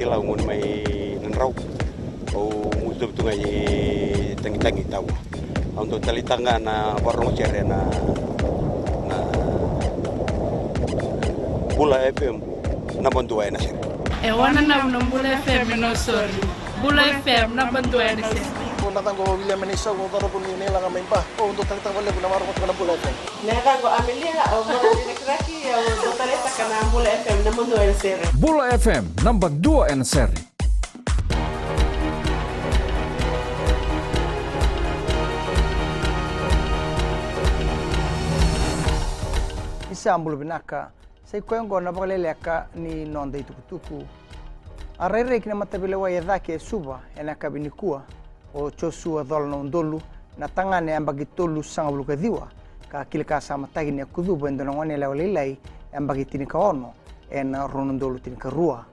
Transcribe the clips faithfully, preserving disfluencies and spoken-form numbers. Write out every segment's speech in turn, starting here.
Lau gunu mai Nadrau. Au mutu tu ga i tagitagi taua. Au dau taleitaka ga na vakarorogo sere na, na Bula F M naba dua ena sere. E wananavu na Bula F M e Nausori. Bula F M naba dua ena sere. Ko na caqo William Meneisa, ko coro ko ni neilaga mai Ba. Au dau taleitaka vakalevu na vakarorogo na Bula F M. Na yacaqu Amelia, au marama ni Rakiraki, au dau taleitaka na Bula F M naba dua ena sere. Bula F M naba dua ena sere. Ni sa bula vinaka, sa i koya oqo na vakaleleka ni noda itukutuku. A rairai ki na mataveilewai e cake e Suva ena yakavi nikua o Josua Cola na udolu, na tagane yabaki tolusagavulu ka ciwa, ka kilakasamataki ni a kucuva e dua na goneyalewa lailai yabaki tinikaono ena rua na udolu tinikarua.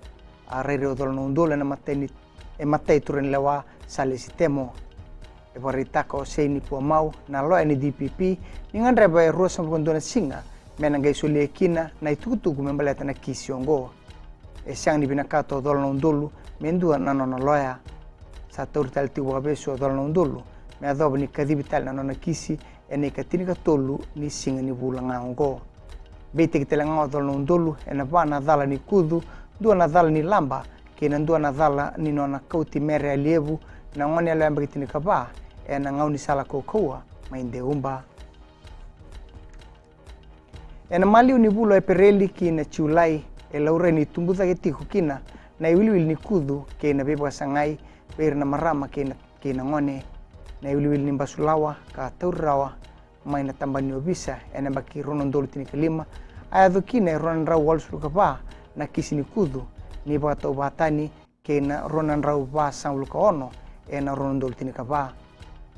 A rairai o Cola na udolu ena matai ni, e matai turaganilewa Salesi Temo. E vakaraitaka o Seini Puamau na loya ni D P P ni gadreva e ruasagavulu ka dua na siga me na qai solia kina na itukutuku me baleta na kisi oqo. E sega ni vinakata o Cola na udolu me dua na nona loya. Sa tauri tale tiko vakavesu o Cola na udolu me yacova ni kacivi tale na nona kisi ena ikatinikatolu ni siga ni vula ga oqo. Beitaki tale ga o Cola na udolu ena va na cala ni kucu, dua na cala ni laba, kei na dua na cala ni nona kauti Mere Alievu, na goneyalewa yabaki tinikava, ena gaunisala kaukauwa mai Deuba. Ena maliu ni vula o Epereli ki na Julai, e laurai ni tubu cake tiko kina na iwiliwili ni kucu kei na veivakasagai vei ira na marama kei na, kei na gone. Na iwiliwili ni basulawa ka tauri rawa mai na tabana ni ovisa ena yabaki rua na udolu tinikalima, a yaco kina e rua na drau walusagavulu ka va na kisi ni kucu ni vakatauvatani kei na rua na drau vasagavulu ka ono ena rua na udolu tinikava.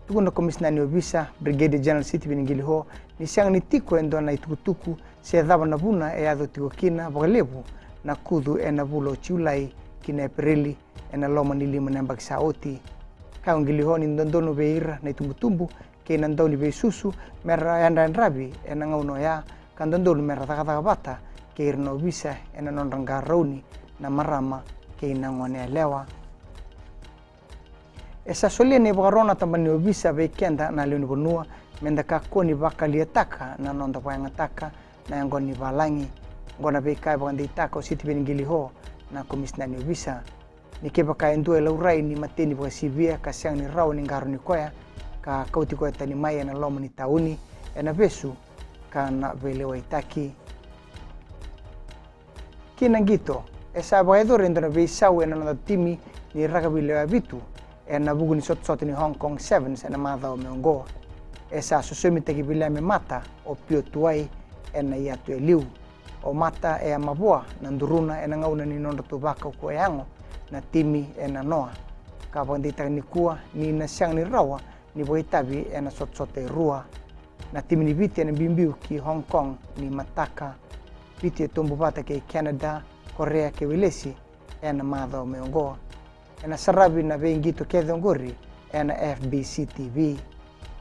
Tukuna na Komisina ni Ovisa, Brigadier General Sitiveni Qiliho, ni sega ni tiko e dua na itukutuku se cava na vuna e yaco tiko kina vakalevu na kucu ena vula o Julai ki na Epereli ena loma ni lima na yabaki sa oti. Kaya o Qiliho ni dodonu vei ira na itubutubu kei na dauniveisusu me ra yadrayadravi ena gauna oya, ka dodonu me ra cakacaka vata kei ira na ovisa ena nodra qarauni na marama kei na goneyalewa. E sa solia na ivakaro na tabana ni ovisa vei keda na lewenivanua me da kakua ni vakaliataka na noda vakayagataka na yaqona ni valagi. Oqo na veika e vakadeitaka o Sitiveni Qiliho, na Komisina ni Ovisa. Ni kevaka e dua e laurai ni mateni vakasivia ka sega ni rawa ni qarauni koya ka kauti koya tani mai ena loma ni tauni, ena vesu ka na veilewaitaki. Ki na qito, e sa vakayacori e dua na veisau ena noda timi ni rakavi lewe vitu ena vuku ni sotasota ni Hong Kong Sevens ena macawa mai oqo. E sa sosomitaki vei Liame Mata o Pio Tuwai ena iyatu e liu. O Mata e a mavoa na duruna ena gauna ni nodratou vakaukauwa yago na timi e nanoa, ka vakadeitaka nikua ni na sega ni rawa ni vakaitavi ena sotasota e rua. Na timi ni Viti ena biubiu ki Hong Kong ni mataka. Viti e tobu vata kei Canada, Korea kei Welesi ena macawa mai oqo. Ena saravi na veiqito kece oqori ena F B C T V.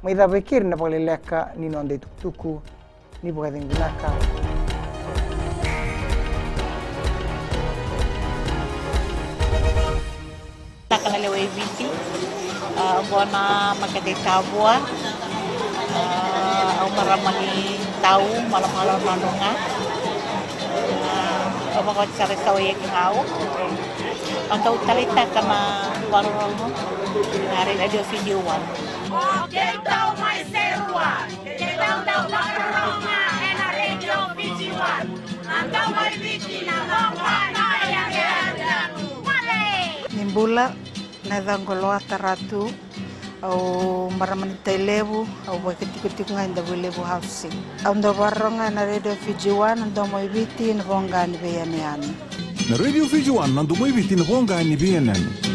Mai cava e keri na vakaleleka ni noda itukutuku. Ni vakacegu vinaka. Taka na lewe i Viti, a, oqo na makete i Tavua, a, au marama ni Tau, Malomalo, Nadroga. A, au vakawati sara e Sawaia ki Gau. Au dau taleitaka na vakarorogo na Radio Fiji One. O keitou mai Serua, keitou dau vakarorogo ena Radio Fiji One. Na domo i Viti, na voqa ni veiyanuyanu. Ni bula, na yacaqu o Loata Ratu, au marama ni Tailevu, au vakatikotiko ga e Davuilevu Housing. Au dau vakarorogo ena Radio Fiji One, na domo i Viti, na voqa ni veiyanuyanu. Na Radio Fiji One, na domo i Viti, na voqa ni veiyanuyanu.